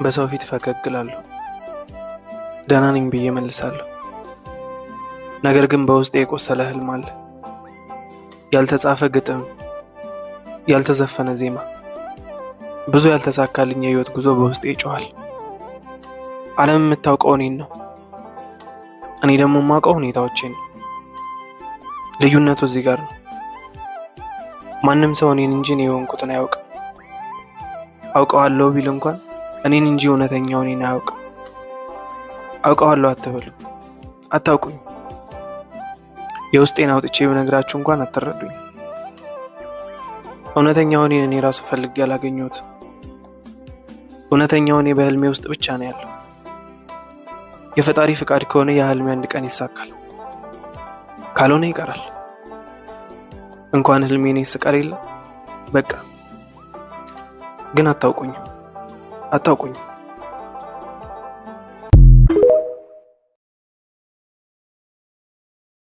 በሰው ፊት ፈገግ እላለሁ፣ ደህና ነኝ ብዬ እመልሳለሁ። ነገር ግን በውስጤ የቆሰለ ህልም አለ። ያልተጻፈ ግጥም፣ ያልተዘፈነ ዜማ፣ ብዙ ያልተሳካልኝ የህይወት ጉዞ በውስጤ ይጮኻል። ዓለም የምታውቀው እኔን ነው። እኔ ደግሞ የማውቀው ሁኔታዎቼን ነው። ልዩነቱ እዚህ ጋር ነው። ማንም ሰው እኔን እንጂ እኔ የሆንኩትን አያውቅም። አውቀዋለሁ ቢል እንኳን እኔን እንጂ እውነተኛው እኔን አያውቅም። አውቀዋለሁ አትበሉ፣ አታውቁኝ። የውስጤን አውጥቼ ብነግራችሁ እንኳን አትረዱኝ። እውነተኛው እኔን እኔ ራሱ ፈልጌ ያላገኘሁት። እውነተኛው እኔ በህልሜ ውስጥ ብቻ ነው ያለው። የፈጣሪ ፍቃድ ከሆነ ያ ህልሜ አንድ ቀን ይሳካል፣ ካልሆነ ይቀራል። እንኳን ህልሜ እኔ ስቀር የለ በቃ። ግን አታውቁኝም፣ አታውቁኝም።